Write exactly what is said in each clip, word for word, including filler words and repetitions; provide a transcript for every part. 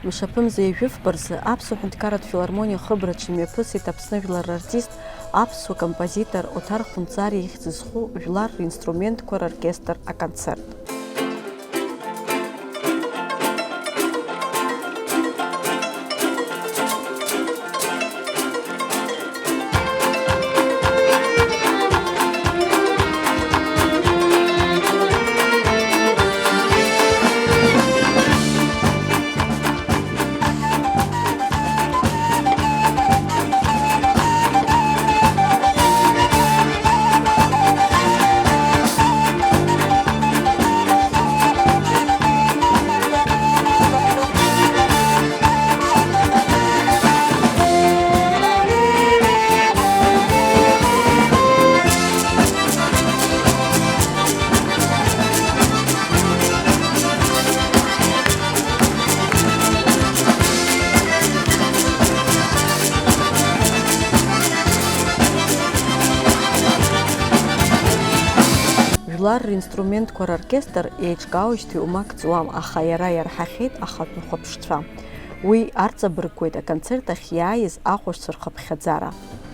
Мшаԥымза ҩажәи фба рзы Аԥсуа ҳәынҭқарратә филармониа ахыбраҿы имҩаԥысит Аԥсны жәлар рартист, аԥсуа композитор Оҭар Хәынҵариа ихьӡ зху жәлар ринструментқәа роркестр аконцерт. Жәлар ринструментқәа роркестр еиҿкаауеижьҭеи умак ҵуам, аха иара иарҳахьеит ахатәы хәаԥшцәа. Уи арҵабыргуеит аконцерт ахь иааиз ахәаԥшцәа рхыԥхьаӡара.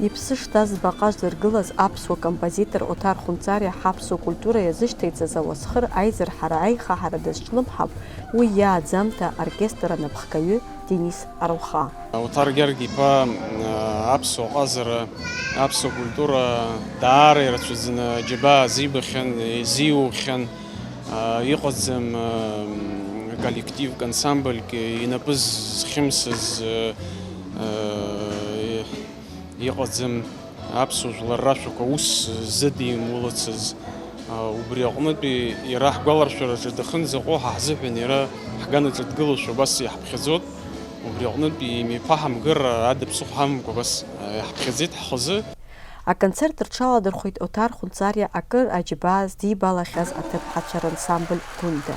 Иԥсы шҭаз баҟа зыргылаз аԥсуа композитор Оҭар Хәынҵариа ҳаԥсуа культура иазышьҭеиҵаз ауасхыр аизырҳара аихаҳара дазҿлымҳауп, уи иааӡамҭа оркестр анапхгаҩы Денис Аруха. Оҭар Гьаргь-иԥа, аԥсуа ҟазара, аԥсуа культура даара ирацәаӡаны аџьабаа азибахьан, изиухьан, иҟаӡам коллективк, ансамбльк инапы зхьымсыз иҟаӡам. Аԥсуа жәлар рашәақәа ус зыдимулацыз, а, убри аҟнытәи иара ҳгәаларшәараҿы дахынӡаҟоу ҳа ҳзыҳәан иара ҳганаҿы дгылоушәа убас иаҳԥхьаӡоит, убри аҟнытәи имҩаԥаҳамгар ада ԥсыхәа ҳамамкәа абас, а, иаҳԥхьаӡеит ҳхазы. Аконцерт рҽаладырхәит Оҭар Хәынҵариа акыр аџьабаа здибалахьаз аҭыԥҳацәа рансамбль Гәында.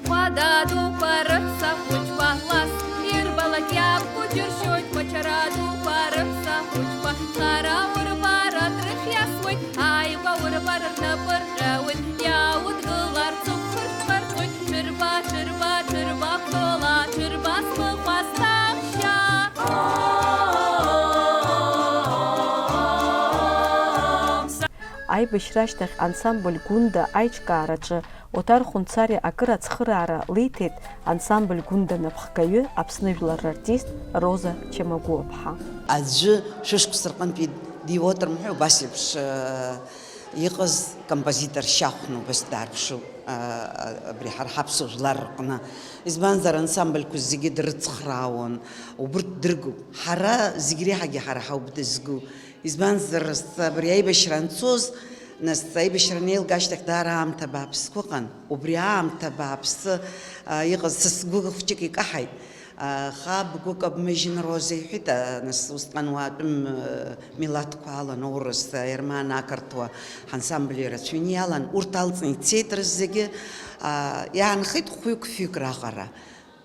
Хәада дуқәа рыҳәса хәыҷқәа лас ирбалак иабхәыҷыршьоит, Мачара дуқәа рыҳәса хәыҷқәа хара урбара дрыхиасуеит, ааигәа урбар рнапы рҟьауеит, иааудгылар цыхәхырҭ ҟарҵоит, ҽырба, ҽырба, ҽырба бҭола, ҽырба смыхәа сҭаҳәшьа. Аибашьра ашьҭахь ансамбль Гәында аиҿкаараҿы Оҭар Хәынҵариа акыр ацхыраара лиҭеит ансамбль Гәында напхгаҩы, Аԥсны жәлар рартист Роза Чамагәуаԥҳа. Аӡәы шәышықәса рҟынтәи диуоуп рымҳәеи, убас еиԥш, э, иҟаз композитор шьахәны убас даарԥшуп, э, абри ҳара ҳаԥсуа жәлар рҟны. Избанзар, ансамбльқәа зегьы дрыцхраауан, убырҭ дыргуп. Ҳара зегь реиҳагьы ҳара ҳауп дызгу. Избанзар, абри аибашьра анцоз, нас аибашьра анеилга ашьҭахь даара аамҭа бааԥсқәа ыҟан. Убри аамҭа бааԥсы, а, иҟаз са сгәы хәҷык икаҳаит. А, хаб гәык абмыжьын Роза иҳәеит, а, нас усҟан уаатәым, а, милаҭқәа алан, аурыс, аерман, ақырҭуа ҳансамбль ирацәаҩны иалан. Урҭ алҵны ицеит рызегьы, а, иаанхеит хәҩык-фҩык раҟара.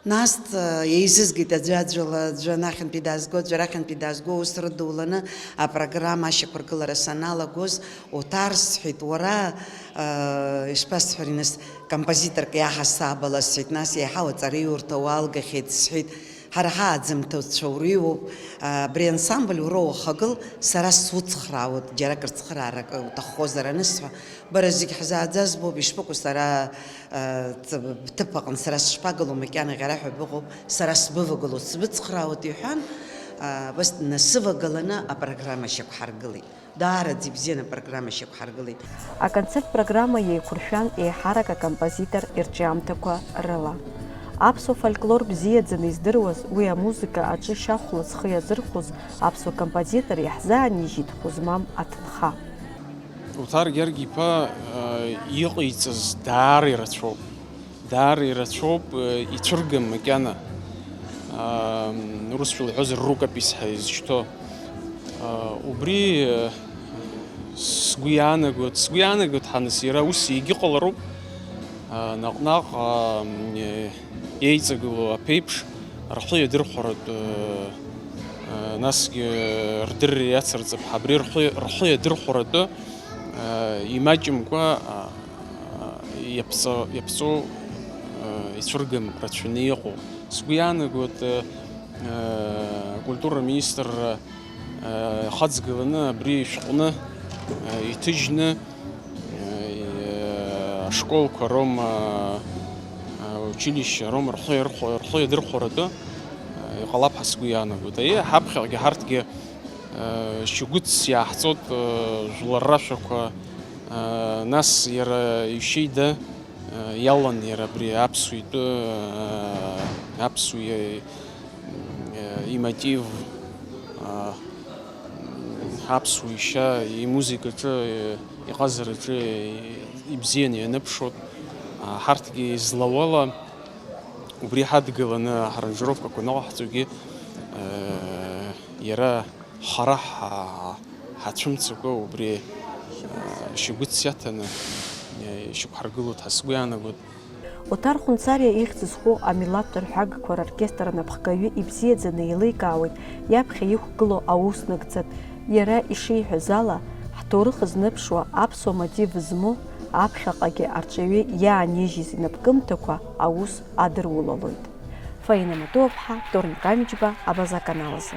Нас, э, еизызгеит аӡәаӡәала, аӡәы анахьынтәи даазго, аӡәы арахьынтәи даазго, ус рыдуланы апрограмма ашьақәыргылара саналагоз, Оҭар, сҳәеит, уара, э, ишԥасҳәари нас, композиторк иаҳасабала, сҳәеит, нас еиҳау аҵараиурҭа уалгахьеит, сҳәеит, ҳара ҳааӡамҭацәа урыҩуоуп, э, абри ансамбль уара уахагыл, сара суцхраауеит, џьарак рыцхраара уҭаххозар анысҳәа, бара зегь ҳзааӡаз боуп, ишԥыкәу сара, э, ц-, бҭыԥ аҟны сара сышԥагылоу, макьана ӷьара ҳәа быҟоуп, сара сбывагылоит, сбыцхраауеит, иҳәан, э, убас днасывагаланы апрограмма шьақәҳаргылеит. Даараӡа ибзиан апрограмма шьақәҳаргылеит. Аконцерт программа иеиқәыршәан еиҳарак акомпозитор ирҿиамҭақәа рыла. Аԥсуа фольклор бзиаӡаны издыруаз, уи амузыка аҿы шьахәла зхы иазырхәоз аԥсуа композитор иаҳзаанижьит Хәызмам Аҭынха. Уҭар Гьаргь-иԥа, э, иҟаиҵаз даара ирацәоуп. Даара ирацәоуп, э, ицәыргам макьана. Ам, урысшәа лҳәозар, рукопись ҳәа изышьҭоу. А, убри, э, сгәы иаанагоит, сгәы иаанагоит, ҳаныс иара ус егьыҟалароуп. А, наҟ-наҟ, ам, э, еиҵагылоу аԥеиԥш, рхы иадырхәаратәы, э, насгьы рдырра иацырҵап ҳәа, абри рхы, рхы иадырхәаратәы, э, имаҷымкәа, а, а, иаԥҵо-, иаԥҵоу, э, ицәыргам рацәаны иҟоу. Сгәы иаанагоит, э, э, акультура министрра, э, ихаҵгыланы абри ишәҟәны, э, иҭыжьны, э, э, ашколқәа роума, э, училище роума рхы иархәо-, рхы иадырхәаратәы, э, иҟалап ҳәа сгәы иаанагоит. Аиеи, ҳаԥхьаҟагьы ҳарҭгьы, э, шьагәыҭс иааҳҵоит, э, жәлар рашәақәа, э, нас иара ишьеида, э, иалан иара абри аԥсуа итәы, э, аԥсуа, э, имотив, э, аԥсуа ишьа, имузыкаҿы, э, иҟазараҿы, э, ибзианы ианыԥшуеит. Э, ҳарҭгьы излауала убри ҳадгыланы аҳаранжировкақәа аныҟаҳҵогьы, э, иара ҳара ҳа-, ҳацәымцакәа убри, э, шьагәыҭс иаҭаны, э, ишьақәҳаргылоит ҳәа сгәы иаанагоит. Оҭар Хәынцариа ихьӡ зху амилаҭтә рҳәагақәа роркестр анапхгаҩы ибзиаӡаны еиликаауеит иаԥхьа иқәгылоу аус нагӡатә. Иара ишиҳәаз ала, ҳҭоурых зныԥшуа аԥсуа мотив змоу аԥхьаҟагьы арҵаҩы иаанижьыз инапкымҭақәа аус адырулалоит. Фаина Матуаԥҳа, Торник Амиџьба, Абаза аканал азы.